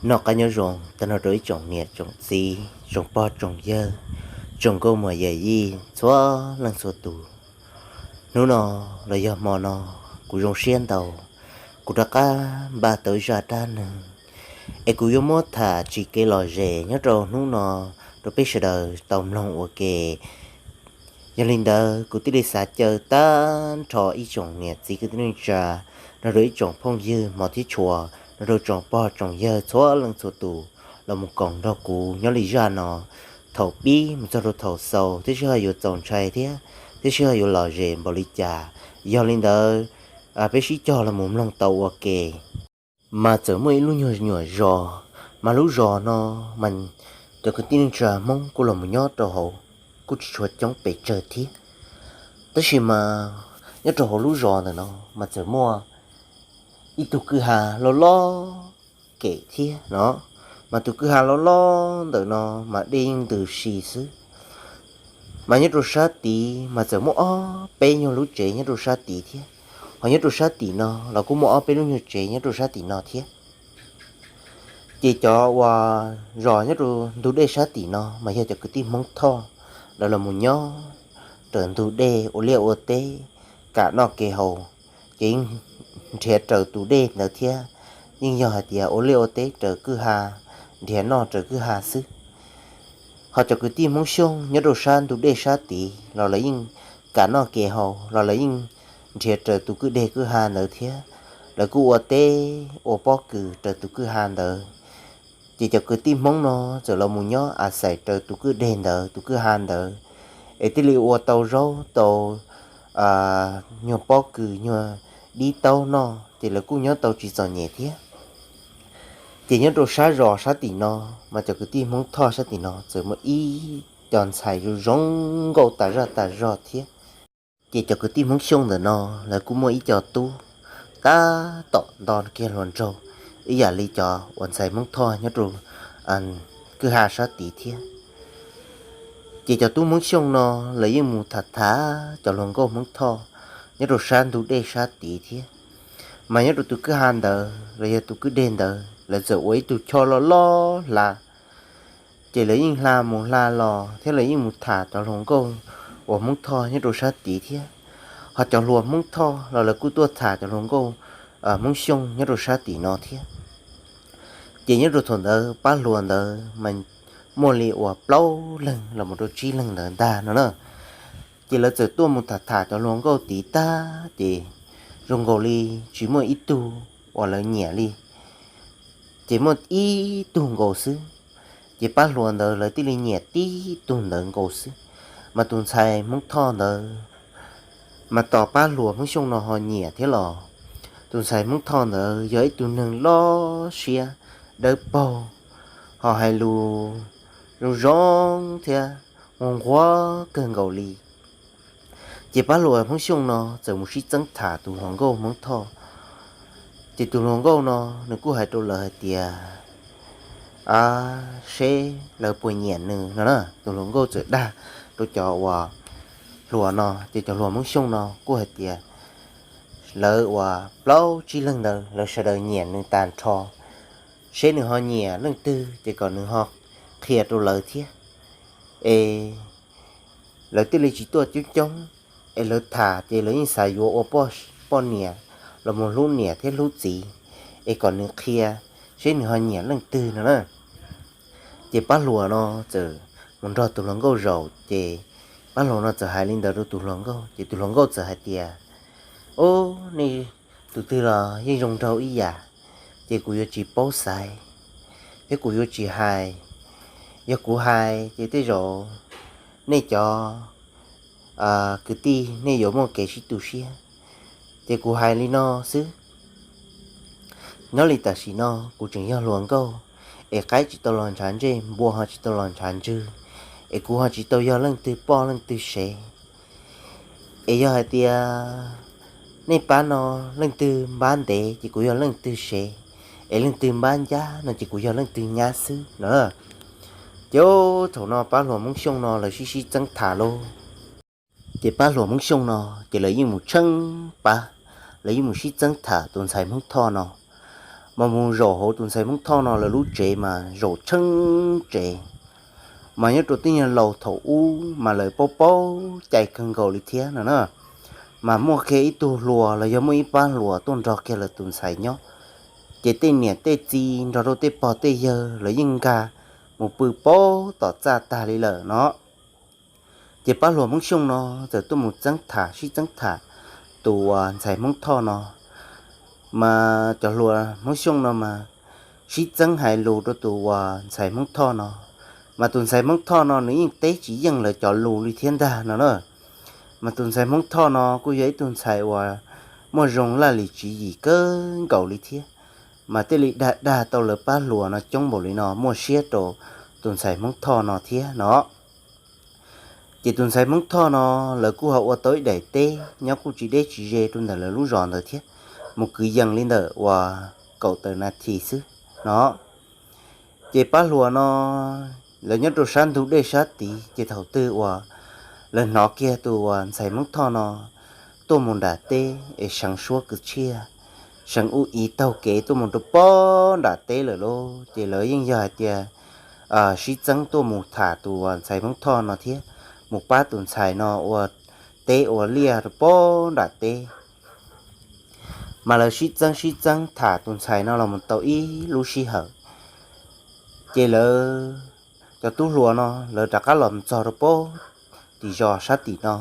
Noj qab nyob zoo tag nrho rau ib tsoom niam tsoom txiv, tsoom pog tsoom yawg, tsoom nkauj muam yawm yij txhua leej txhua tus. Hnub no los yog hmo no, kuv zoo siab ntau, kuv rov qab npaj tau ib zaj dab neeg es kuv yuav muab tham tsis kev lom zem nyob rau hnub no rau peb sawv daws tau mloog ua ke. Yog li ntawd kuv thiaj li xav caw tag nrho ib tsoom niam txiv kwv tij neej tsa, nrog rau ib tsoom phooj ywg hmov thiab tshua, nrog rau tsoom pog tsoom yawg txhua leej txhua tus los mus koom nrog kuv nyob li zaj no, thaum pib mus txog rau thaum xaus thiab sij hawm yuav txaus ntshai thiab, thiab sij hawm yuav lom zem npaum li cas. Yog li ntawd, peb sib cog los mus mloog tau ua ke. Mas txawm muaj ib lub nyuag nyuam zos, mas lub zos no mas cov kwv tij neej tsa Hmoob kuj los mus nyob rau hauv, kuj tsis tshua coob pes tsawg thiab. Tab sis mas nyob rau hauv lub zos ntawm no mas txawm muaj ib tug kwj ha loj loj kem thiab no, mas tus kwj ha loj loj ntawm no mas dej yeej ntws si xwb. Mas nyob rau sab tid mas txawm muaj ob peb nyuag lub tsev nyob rau sab tid thiab, ho nyob rau sab tim no los kuj muaj ob peb lub nyuag tsev nyob rau sab tim no thiab. Ces cov uas zos nyob rau ntug dej sab tim no mas yog cov kwv tij Hmoob Thoj, lawv los mus nyob raws ntug dej ua liaj ua teb, kam noj kev haus, ces yeej nrhiav raws tus dej ntawd thiab, yeej yog hais tias ua liaj ua teb raws kwj ha, nrhiav noj raws kwj ha xwb. Ho cov kwv tij Hmoob Xyooj nyob rau sab ntug dej sab tid los lawv yeej kam noj kev haus los lawv yeej nrhiav raws tus kwj deg kwj ha ntawd thiab, lawv kuj ua teb ua pob kws raws tus kwj ha ntawd. Ces cov kwv tij Hmoob no txawm los mus nyob a xais raws tus kwj deg ntawd tus kwj ha ntawd, es thiaj li ua tau zaub tau nyuag pob kws nyuag dib taub noj, ces lawv kuj nyob tau tsis txom nyem thiab. Ces nyob rau sab zos sab tim no, mas cov kwv tij Hmoob Thoj sab tim no txawm muaj ib co ntxhais zoo zoo nkauj tas zaj tas zog thiab. Ces cov kwv tij Hmoob Xyooj ntawm no, lawv kuj muaj ib co tub tab tom nto kiag hluas nraug ib yam li cov uas ntxhais Hmoob Thoj nyob rau kwj ha sab tid thiab. Ces cov tub Hmoob Xyooj no, lawv yeej mus tham tham cov hluas nkauj Hmoob Thoj nyob rau sab ntug dej sab tid thiab. Mas nyob rau tus kwj ha ntawd los yog tus kwj deg ntawd, lawv txawm ua ib tug choj loj loj hla. Ces lawv yeej hla mus hla los thiab lawv yeej mus tham cov hluas nkauj uas Hmoob Thoj nyob rau sab tid thiab. Ho cov hluas Hmoob Thoj los lawv kuj tuaj tham cov hluas nkauj Hmoob Xyooj nyob rau sab tim no thiab. Ces nyob rau thaum ntawd pab hluas ntawd mas muaj li uas plaub leeg los mus rau tsib leeg ntawd ntag no na. Ces lawv txawm tuaj mus tham tham cov hluas nkauj tid tag ces zoo nkaus li tsis muaj ib tug uas lawv nyiam li. Ces muaj ib tug nkaus xwb, ces pab hluas ntawd lawv thiaj li nyiam tib tug ntawd nkaus xwb. Mas tus ntxhais Hmoob Thoj ntawd mas tos pab hluas Hmoob Xyooj no ho nyiam thiab los, tus ntxhais Hmoob Thoj ntawd yog ib tug neeg loj siab dawb paug, ho hais lus zoo zoo thiab nquag nquag kawg nkaus li. Ces pab hluas Hmoob Xyooj no txawm mus sib txeeb tham tus hluas nkauj Hmoob Thoj. Ces tus hluas nkauj no nws kuj hais rau lawv hais tias, a, seb lawv puas nyiam nws no na. Tus hluas nkauj txawm dag rau cov uas hluas no, ces cov hluas Hmoob Xyooj no kuj hais tias lawv uas plaub tsib leeg ntawd lawv sawv daws nyiam nws tag nrho. Seb nws ho nyiam leej twg ces kom nws ho qhia rau lawv thiab. Es lawv thiaj li tsis tuaj coob coob, es lawv tham ces lawv yeej xav yuav ua poj niam los mus hlub niam thiab hlub txiv, es kom nws qhia seb nws ho nyiam leej twg no na. Ces pab hluas no txawm mus nrog tus hluas nkauj zaum, ces pab hluas no txawm hais li ntawd rau tus hluas nkauj, ces tus hluas nkauj txawm hais tias, Ub, nej tus twg los yeej zoo nraug ib yam, ces kuv yuav tsis paub xaiv, thiab kuv yuav tsis hais. Yog kuv hais ces tej zaum nej cov kwv tij nej yuav muaj kev sib tu siab, ces kuv hais li no xwb. Nyob li tam sim no kuv tseem yog hluas nkauj, es qaib tsis tau los ntshav ntsej, npua ho tsis tau los ntshav ntswg, es kuv ho tsis tau yog leej twg poj leej twg sev. Es yog hais tias nej pab no leej twg npab ntev ces kuv yog leej twg sev, es leej twg npab ncab no ces kuv yog leej twg nyab xwb no. Ces thaum no pab hluas Hmoob Xyooj no lawv sib sib txeeb tham lauj. Ces pab hluas Hmoob Xyooj no ces lawv yeej mus tsheej pab, lawv yeej mus sib txeeb tham tus ntxhais Hmoob Thoj no. mas mus zaum hauv tus ntxhais Hmoob Thoj no lawv lub tsev mas zaum tsheej tsev. Mas nyob rau tej nyuag laus thaum ub mas lawv paub paub cai kawg nkaus li thiab no na. Mas muaj kiag ib tug hluas los yog muaj ib pab hluas tuaj nrog kiag lawv tus ntxhais nyob, ces tej niam tej txiv nrog rau tej pog tej yawg lawv yeej nkag mus pw paub tom txaj tag li lawm no. Ces pab hluas Hmoob Xyooj no txawm tuaj mus txeeb tham sib txeeb tham tus uas ntxhais Hmoob Thoj no. Mas cov hluas Hmoob Xyooj no mas sib txeeb hais lus rau tus uas ntxhais Hmoob Thoj no, mas tus ntxhais Hmoob Thoj no nws yeej teb tsis yeej lawv cov lus li thiab ntag no na. Mas tus ntxhais Hmoob Thoj no kuj yog ib tug ntxhais uas muaj zoo laj lim tswv yim kawg nkaus li thiab, mas thiaj li dag dag tau lawv pab hluas no coob npaum li no muaj siab rau tus ntxhais Hmoob Thoj no thiab no. Ces tus ntxhais Hmoob Thoj no lawv kuj ho ua tau ib daim teb nyob kuj tsis deb tsis ze rau ntawm lawv lub zos ntawd thiab, mus kwv yees li ntawm uas kaum tawm nas this xwb no. Ces pab hluas no lawv nyob rau sab ntug dej sab tid, ces thaum twg uas lawv hnov kiag tus uas ntxhais Hmoob Thoj no tuaj mus nram teb es seev suab kwv txhiaj, seev ub ib taug kev tuaj mus rau pob nram teb lawm lauj, ces lawv yeej yog hais tias sib txeeb tuaj mus tham tus uas ntxhais Hmoob Thoj no thiab, mus pab tus ntxhais no ua teb ua liaj rau pob nram teb. Mas lawv sib txeeb sib txeeb tham tus ntxhais no los mus tau ib lub sij hawm, ces lawv cov tub hluas no lawv rov qab los txog rau pob tim zos sab tim no,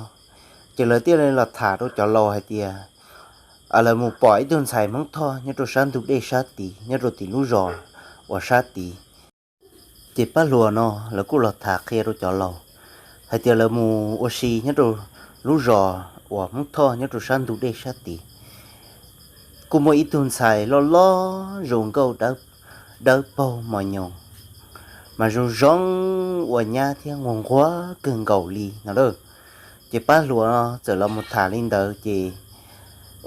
ces lawv thiaj li los tham rau cov laus hais tias lawv mus pom ib tug ntxhais Hmoob Thoj nyob rau sab ntug dej sab tid nyob rau tim lub zos uas sab tid. Ces pab hluas no lawv kuj los tham qhia rau cov laus hais tias lawv mus ua si nyob rau lub zos uas Hmoob Thoj nyob rau sab ntug dej sab tid, kuj muaj ib tug ntxhais loj loj zoo nkauj dawb paug mos nyoos, mas zoo zoo ua nyab thiab nquag nquag kawg nkaus li no lauj. Ces pab hluas no txawm los mus tham li ntawd ces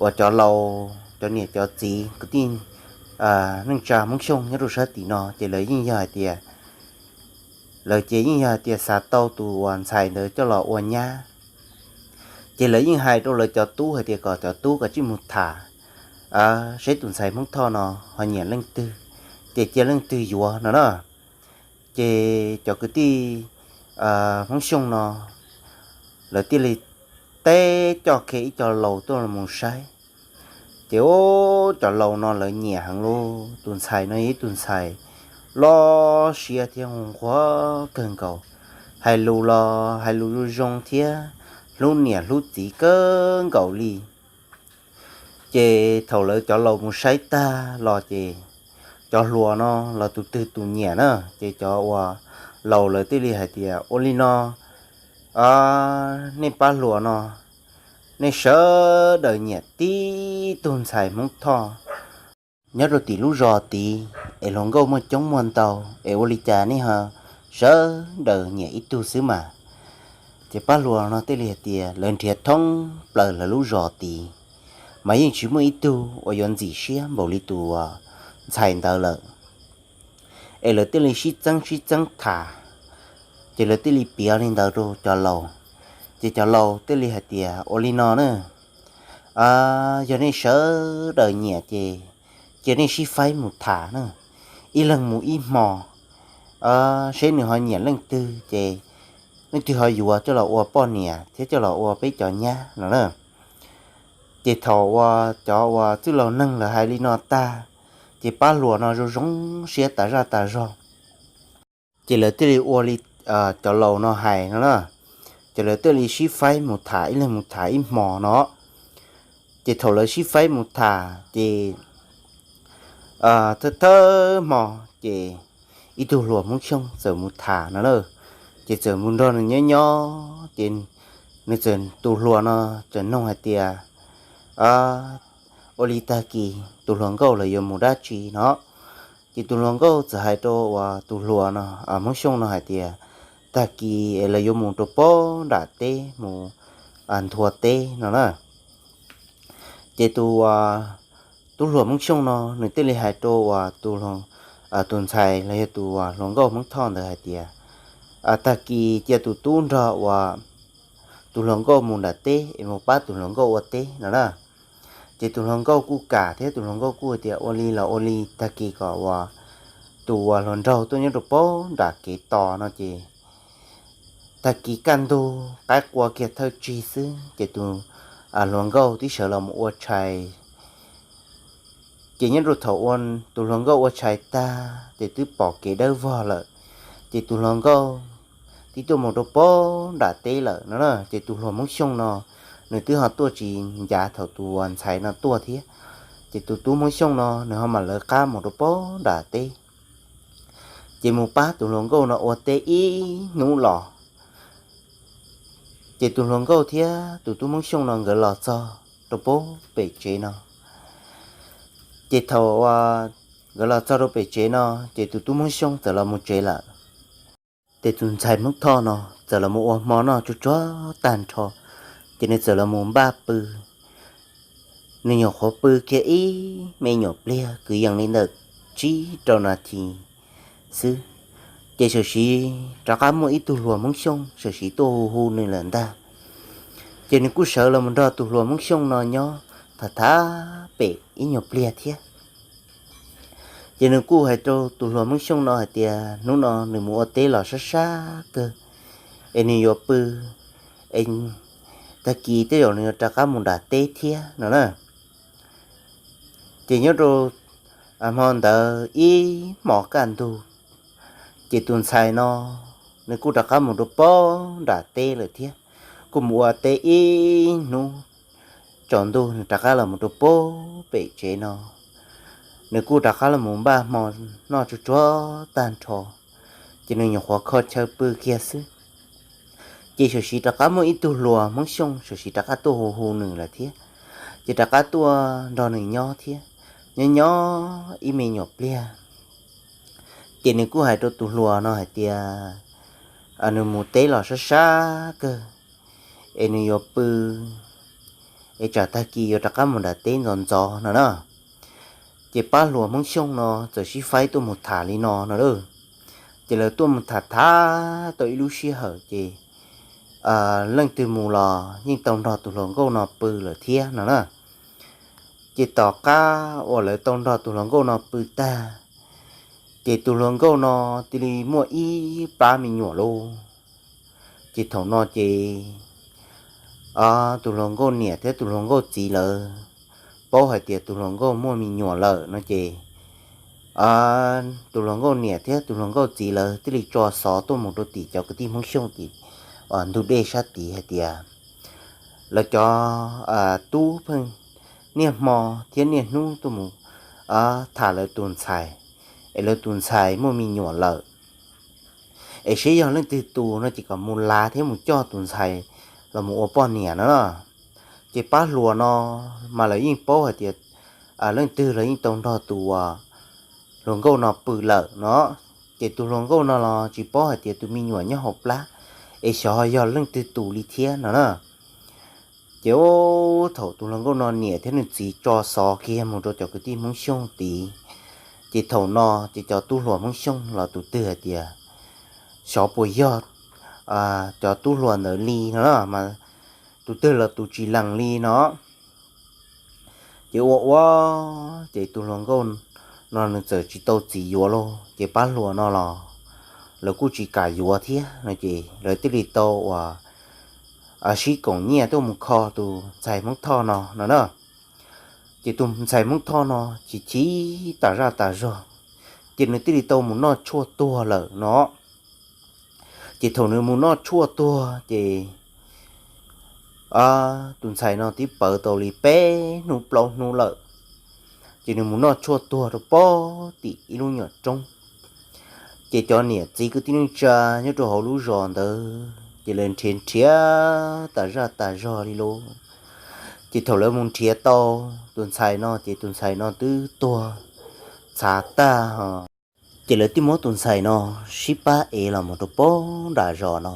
uas cov laus cov niam cov txiv kwv tij neej tsa Hmoob Xyooj nyob rau sab tim no ces lawv yeej yog hais tias, lawv ces yeej yog hais tias xav tau tus uas ntxhais ntawd coj los ua nyab. Ces lawv yeej hais rau lawv cov tub hais tias kom cov tub kom tsij mus tham seb tus ntxhais Hmoob Thoj no ho nyiam leej twg, ces cia leej twg yuav no na. Ces cov kwv tij Hmoob Xyooj no lawv thiaj li teb coj kiag ib co laus tuaj los mus saib. Ces ub, cov laus no lawv nyiam heev lauj, tus ntxhais no yog ib tug ntxhais loj siab thiab nquag kawg nkaus, hais lus los hais lus zoo zoo thiab hlub niam hlub txiv kawg nkaus li. Ces thaum lawv cov laus mus saib tag los ces cov hluas no los tus twg tus nyiam na, ces cov uas laus lawv thiaj li hais tias, ua li no, nej pab hluas no, nej sawv daws nyiam tib tug ntxhais Hmoob Thoj nyob rau tim lub zos tid es hluas nkauj muaj coob muaj ntau, es ua li cas nej ho sawv daws nyiam ib tug xwb mas? Ces pab hluas no thiaj li hais tias lawv nrhiav thoob plaws lawv lub zos tid, mas yeej tsis muaj ib tug uas yuav ntxim siab npaum li tus ntxhais ntawd lawm. Es lawv thiaj li sib txeeb sib txeeb tham, ces lawv thiaj li piav li ntawd rau cov laus. Ces cov laus thiaj li hais tias, ua li no na, yog nej sawv daws nyiam ces cia nej sib faib mus tham na, ib leeg mus ib hmo, seb nws ho nyiam leej twg ces leej twg ho yuav coj los ua poj niam thiab coj los ua peb cov nyab no na. Ces thaum uas cov uas txwj laus neeg lawv hais li no tag, ces pab hluas no zoo zoo siab tas zaj tas zog. Ces lawv thiaj li ua li cov laus no hais no na, ces lawv thiaj li sib faib mus tham, ib leeg mus tham ib hmo no. Ces thaum lawv sib faib mus tham ces thawj thawj hmo ces ib tug hluas Hmoob Xyooj txawm mus tham no na. Ces txawm mus nrog nws nyob nyob ces nws txawm, tus hluas no txawm nug hais tias, ua li tag kis tus hluas nkauj lawv yuav mus dab tsi no? Ces tus hluas nkauj txawm hais rau uas tus hluas no, Hmoob Xyooj no hais tias, tag kis lawv yuav mus rau pob nram teb mus nthua teb no na. Ces tus, tub hluas Hmoob Xyooj no nws thiaj li hais rau uas tus ntxhais los yog tus hluas nkauj Hmoob Thoj ntawd hais tias, tag kis cia tus tub nrog uas tus hluas nkauj mus nram teb es mus pab tus hluas nkauj ua teb no na. Ces tus hluas nkauj kuj kam thiab, tus hluas nkauj kuj tias ua li los ua li, tag kis kom uas tus uas hluas nraug tuaj nyob rau pem nram kev tos no ces tag kis kaj ntug qaib qua kiag thawj tsig xwb ces tus hluas nkauj twb sawv los mus ua tshais. Ces nyob rau thaum ua, tus hluas nkauj ua tshais tag ces twb pom kev dawb vog lawm, ces tus hluas nkauj twb tuaj mus rau pem nram teb lawm no na. Ces tus hluas Hmoob Xyooj no nws twb ho tuaj tsis ncav thaum tus uas ntxhais no tuaj thiab, ces tus tub Hmoob Xyooj no nws ho mam lawv qab mus rau pem nram teb. Ces mus pab tus hluas nkauj no ua teb ib hnub los, ces tus hluas nkauj thiab tus tub Hmoob Xyooj no nkawd los txog rau pem pem tsev no. Ces thaum uas nkawd los txog rau pem tsev no, ces tus tub Hmoob Xyooj txawm los mus tsev lawm. Ces tus ntxhais Hmoob Thoj no txawm los mus ua hmo noj tsuag tsuag tag nrho, ces nws txawm los mus npaj pw. Nws nyuam qhuav pw kiag ib me nyuam pliag kwv yees li ntawm tsib rau nas this xwb, ces sawm siv rov qab muaj ib tug hluas Hmoob Xyooj sawm siv tuaj hu hu nws lawm ntag. Ces nws kuj sawv los mus nrog tus hluas Hmoob Xyooj no nyob tham tham pem ib nyuag pliag thiab. Ces nws kuj hais rau tus hluas Hmoob Xyooj no hais tias hnub no nws mus ua teb los sab sab kawg, es nws yuav pw, es tag kis tej zaum nws yuav rov qab mus nram teb thiab no na. Ces nyob rau hmo ntawd ib hmos kaj ntug, ces tus ntxhais no nws kuj rov qab mus rau pem nram teb lawm thiab, kuj mus ua teb ib hnub tsaus ntuj nws rov qab los mus rau pem pem tsev no. Nws kuj rov qab los mus npaj hmo noj tsuag tsuag tag nrho, ces nws nyuam qhuav kho chaw pw kiag xwb. Ces sawm siv rov qab muaj ib tug hluas Hmoob Xyooj sawm siv rov qab tuaj hu hu nws lawm thiab. Ces rov qab tuaj nrog nws nyob thiab, nyob nyob ib me nyuam pliag, ces nws kuj hais rau tus hluas no hais tias nws mus teb los sab sab kawg, es nws yuav pw, es tsam tag kis yuav rov qab mus nram teb ntxov ntxov no na. Ces pab hluas Hmoob Xyooj no txawm sib faib tuaj mus tham li no no lauj. Ces lawv tuaj mus tham tham tau ib lub sij hawm ces leej twg mus los yeej tau nrog tus hluas nkauj no pw lawm thiab no na. Ces tom qab uas lawv tau nrog tus hluas nkauj no pw tag, ces tus hluas nkauj no cia li muaj ib plab me nyuam lauj. Ces thaum no ces tus hluas nkauj niam thiab tus hluas nkauj txiv lawv paub hais tias tus hluas nkauj muaj me nyuam lawm no ces tus hluas nkauj niam thiab tus hluas nkauj txiv lawv thiaj li tso xov tuaj mus rau tim cov kwv tij Hmoob Xyooj tim ntug dej sab tid hais tias lawv cov tub pheej niaj hmo thiab niaj hnub tuaj mus tham lawv tus ntxhais, es lawv tus ntxhais muaj me nyuam lawm, es seb yog leej twg tus no ces kom mus lav thiab mus coj tus ntxhais los mus ua poj niam no. Ces pab hluas no mas lawv yeej paub hais tias leej twg los yeej tau nrog tus hluas nkauj no pw lawm no. Ces tus hluas nkauj no los tsis paub hais tias tus me nyuam nyob hauv plab es xyov yog leej twg tus li thiab no na. Ces thaum tus hluas nkauj no niam thiab nws txiv tso xov kiag mus rau cov kwv tij Hmoob Xyooj tid, ces thaum no ces cov tub hluas Hmoob Xyooj los tus twg hais tias xyov puas yog cov tub hluas ntawd li no na, mas tus twg los tus tsis lees li no. Ces ua ua ces tus hluas nkauj no nws txawm tsis tau txiv yuav lauj, ces pab hluas no los lawv kuj tsis kam yuav thiab no ces lawv thiaj li tau uas sib koom nyiaj tuaj mus kho tus ntxhais Hmoob Thoj no no na. Ces tus ntxhais Hmoob Thoj no chim chim tas zaj tas zog, ces nws thiaj li tau mus noj tshuaj tuag lawm no. Ces thaum nws mus noj tshuaj tuag ces tus ntxhais no twb ploj tau li peb hnub plaub hnub lawm. Ces nws mus noj tshuaj tuag rau pem tim ib lub nyuam roob. Ces cov niam txiv kwv tij neej tsa nyob rau hauv lub zos ntawd ces lawv nrhiav nrhiav tas zaj tas zog li lauj. Ces thaum lawv mus nrhiav tau tus ntxhais no ces tus ntxhais no twb tuag txhav tag ho. Ces lawv thiaj muab tus ntxhais no sib pab ev los mus rau pem nram zos no.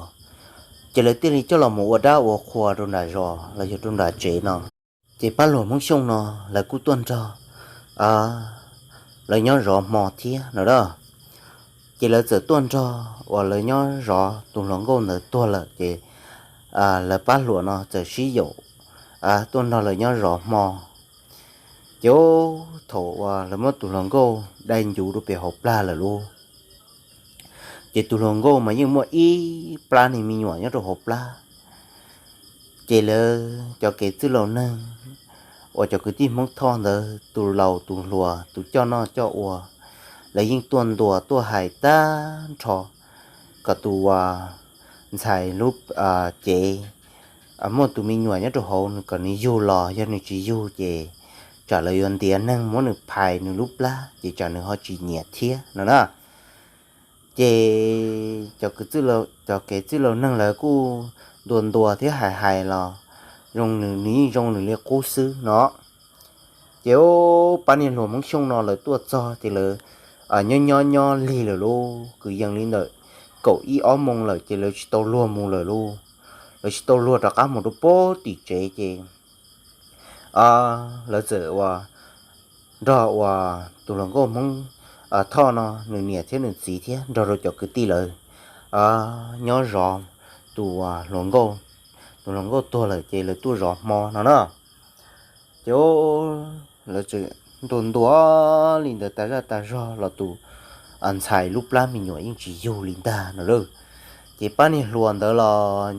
Ces lawv thiaj li coj los mus ua dab ua qhua rau nram zos los yog rau nram tsev no. Ces pab hluas Hmoob Xyooj no lawv kuj tuaj nrog lawv nyob zov hmo thiab no a. Ces lawv txawm tuaj nrog uas lawv nyob zov tus hluas nkauj ntawd tuag lawm ces lawv pab hluas no txawm sib yaum tuaj nrog lawv nyob zov hmo. Ces thaum uas lawv muab tus hluas nkauj dai ncuv rau pem hauv plag lawm lauj, ces tus hluas nkauj mas yeej muaj ib plab niag me nyuam nyob rau hauv plab. Ces lawv cov kev txwj laus neeg uas cov kwv tij Hmoob Thoj ntawd, tus laus tus hluas, tus coj noj coj ua, lawv yeej tuaj ntuas tuaj hais tag nrho kom tus ntxhais lub cev muaj tus me nyuam nyob rau hauv kom nws yug los, yog nws tsis yug ces tsam lawv yuav ntiav neeg muab nws phais nws lub plab ces tsam nws ho tsis nyiam thiab no na. Ces cov kev txwj laus neeg lawv kuj ntuas ntuas thiab hais hais los zoo, nws yeej zoo nws li qub xwb no. Ces pab niag hluas Hmoob Xyooj no lawv tuaj txog ces lawv nyob nyob nyob lig lawm lauj, kwv yees li ntawm kaum ib ob moos lawm ces lawv tsis tau luag mus lawm lauj. Lawv tsis tau luag rov qab mus rau pem tim tsev ces lawv txawm uas nrog uas tus hluas nkauj Hmoob Thoj no nws niam thiab nws txiv thiab nrog rau cov kwv tij lawv nyob zov tus hluas nkauj. Tus hluas nkauj tuag lawm ces lawv tuaj zov hmo no na. Ces lawv txawm ntuas ntuas li ntawd tas zaj tas zog los tus ntxhais lub plab me nyuam yeej tsis yug li ntag no lauj. Ces pab niag hluas ntawd los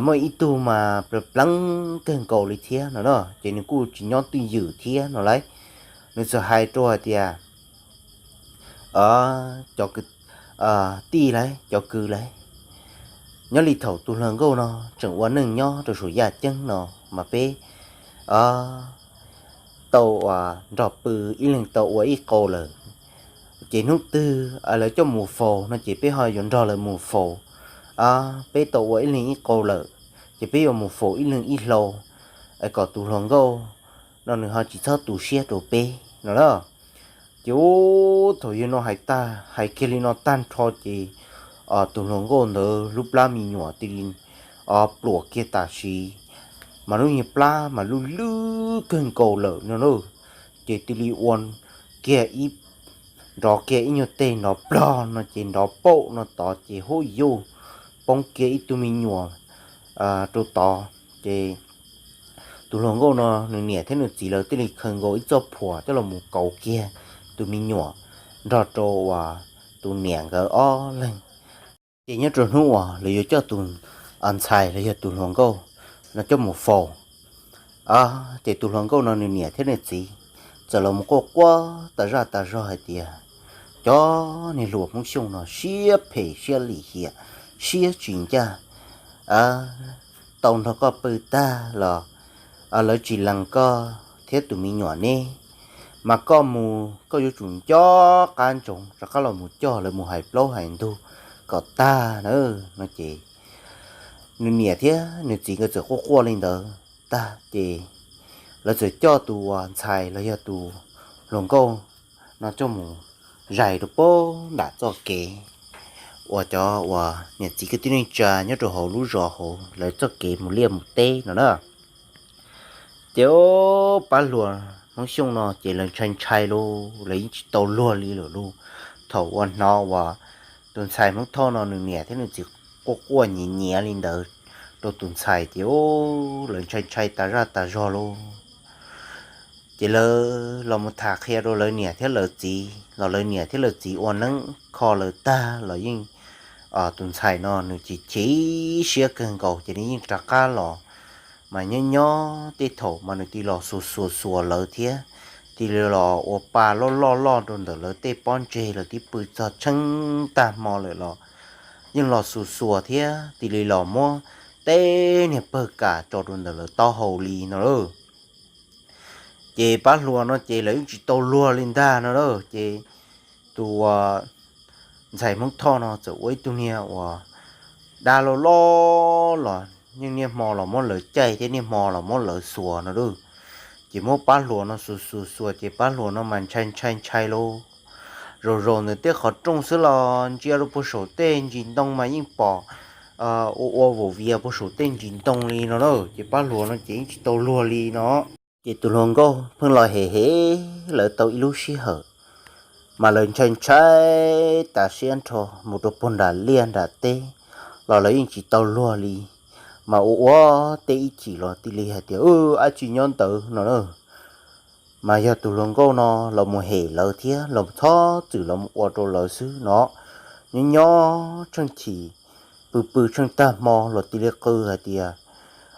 muaj ib tug mas pleev pleev kawg nkaus li thiab no na, ces nws kuj tsis nyob twj ywm thiab no lauj. Nws txawm hais rau hais tias, cov kwv tij lauj, cov kwv lauj, nyob li thaum tus hluas nkauj no tseem ua neej nyob rau saum yaj ceeb no mas peb tau uas nrog pw ib leeg tau ua ib qau lawm. Ces hnub twg lawv coj mus faus no ces peb ho yuav nrog lawv mus faus. Peb tau ua ib leeg ib qau lawm, ces peb yuav mus faus ib leeg ib hlau, es kom tus hluas nkauj no nws ho tsis txhob tu siab rau peb no na. Ces ub, thaum yawg no hais tag, hais kiag li no tag nrho ces tus hluas nkauj ntawd lub plab me nyuam cia li pluam kiag tam sim, mas lub niag plab mas lub lwj kawg nkaus lawm no na. Ces cia li ua kiag ib, nrov kiag ib nyuag teg nrov plog no ces nrov paum no tod ces hub yuj, poob kiag ib tug me nyuam rau tod. Ces tus hluas nkauj no nws niam thiab nws txiv lawv thiaj li khaws nkaus ib txoj phuam coj los mus kauv kiag tus me nyuam nrog rau uas tus niam nkawd ob leeg. Ces nyob rau hnub uas lawv yuav coj tus ntxhais los yog tus hluas nkauj no coj mus faus, ces tus hluas nkauj no nws niam thiab nws txiv txawm los mus quaj quaj tas zaj tas zog hais tias, cov niag hluas Hmoob Xyooj no siab phem siab lim hiam, siab tsis ncaj, tau nrog koj pw tag los lawv tsis lees koj thiab tus me nyuam ne, mas koj mus koj yuav tsum nco qab ntsoov rov qab los mus coj lawv mus hais plaub hais ntug kom tag na no ces nws niam thiab nws txiv nkawd txawm quaj quaj li ntawd tag ces lawv txawm coj tus uas ntxhais los yog tus hluas nkauj no coj mus zais rau pem nram txoj kev uas cov uas niam txiv kwv tij neej tsa nyob rau hauv lub zos hauv lawv txoj kev mus liaj mus teb no na. Ces pab hluas Hmoob Xyooj no ces lawv ntshai ntshai lauj, lawv yeej tsis tau luag li lawm lauj. Thaum uas hnov uas tus ntxhais Hmoob Thoj no nws niam thiab nws txiv quaj quaj nyiav nyiav li ntawd rau tus ntxhais ces lawv ntshai ntshai tas zaj tas zog lauj. Ces lawv los mus tham qhia rau lawv niam thiab lawv txiv los lawv niam thiab lawv txiv ua neeb kho lawv tag los yeej, tus ntxhais no nws chim chim siab kawg nkaus ces nws yeej rov qab los. Mas nyob nyob tej thaum mas nws cia li los xuas xuas xuas lawv thiab, cia li los ua pa loj loj loj rau ntawm lawv tej pob ntseg, lawv twb pw txog tsheej tag hmo lawm los yeej los xuas xuas thiab cia li los muab tej niag pawg kam tso rau ntawm lawv taub hau li no lauj. Ces pab hluas no ces lawv yeej tsis tau luag li ntag no lauj. Ces tus ntxhais Hmoob Thoj no txawm ua ib tug niag uas dab loj loj los yeej niaj hmo los muab lawv caij thiab niaj hmo los muab lawv xuas no lauj. Ces muab pab hluas no xuas xuas xuas ces pab hluas no mas ntshai ntshai ntshai lauj. Zaum zaum ntawm tej qhov rooj xwb los ntsia rau puag saum tej ntsis ntoo mas yeej pom ua ua vaum vias puag saum tej ntsis ntoo li no lauj. Ces pab hluas no ces yeej tsis tau luag li no. Ces tus hluas nkauj pheej los hem hem lawv tau ib lub sij hawm, mas lawv ntshai ntshai tas siab nrho mus rau puag nram liaj nram teb los lawv yeej tsis tau luag li. Mas ua ua tej ib chim los cia li hais tias, Ab tsi nyob ntawd no na. Mas yog tus hluas nkauj no los mus hem lawv thiab los txhob txwm los mus ua rau lawv xwb no. Nyob nyob tsheej chim, pw pw tsheej tag hmo los cia li qw hais tias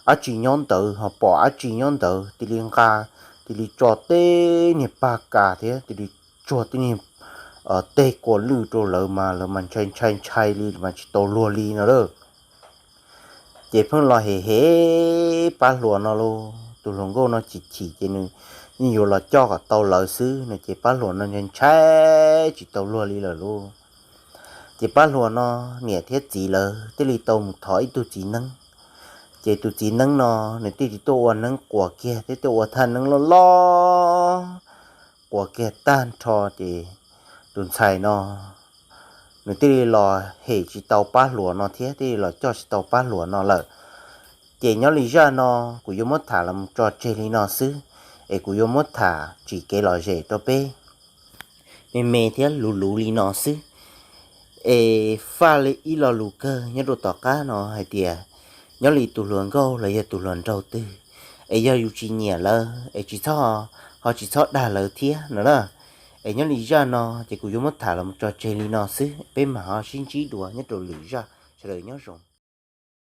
dab tsi nyob ntawd, ho pom dab tsi nyob ntawd, cia li nqa, cia li tso tej niag pag kas thiab cia li tsuag tej niag tej kua lwj rau lawv mas lawv mas ntshai ntshai ntshai li mas tsis tau luag li no lawm. Ces pheej los hem hem pab hluas no lauj. Tus hluas nkauj no chim chim ces nws yeej yuav los coj kom tau lawv xwb no ces pab hluas no ntshai ntshai tsis tau luag li lawm lauj. Ces pab hluas no niam thiab txiv lawv thiaj li tau mus thov ib tug txiv neeb. Ces tus txiv neeb no nws thiaj li tuaj ua neeb quas kiag thiab tuaj ua thaj neeb loj loj quas kiag tag nrho ces tus ntxhais no nws thiaj li los hem tsis tau pab hluas no thiab thiaj li los coj tsis tau pab hluas no lawm. Ces nyob li zaj no kuv yuav muab tham los tso tseg li no xwb, es kuv yuav muab tham tsim kev lom zem rau peb me me thiab luv luv li no xwb. Es faj li ib lo lus kawg nyob rau tom qab no hais tias nyob li tus hluas nkauj los yog tus hluas nraug twg, es yog yus tsis nyiam lawv es tsis txhob, ho tsis txhob dag lawv thiab no na. Es nyob li zaj no ces kuv yuav muab tham los tso tseg li no xwb, peb mam ho sib ntsib dua nyob rau lwm zaj, sawv daws nyob zoo.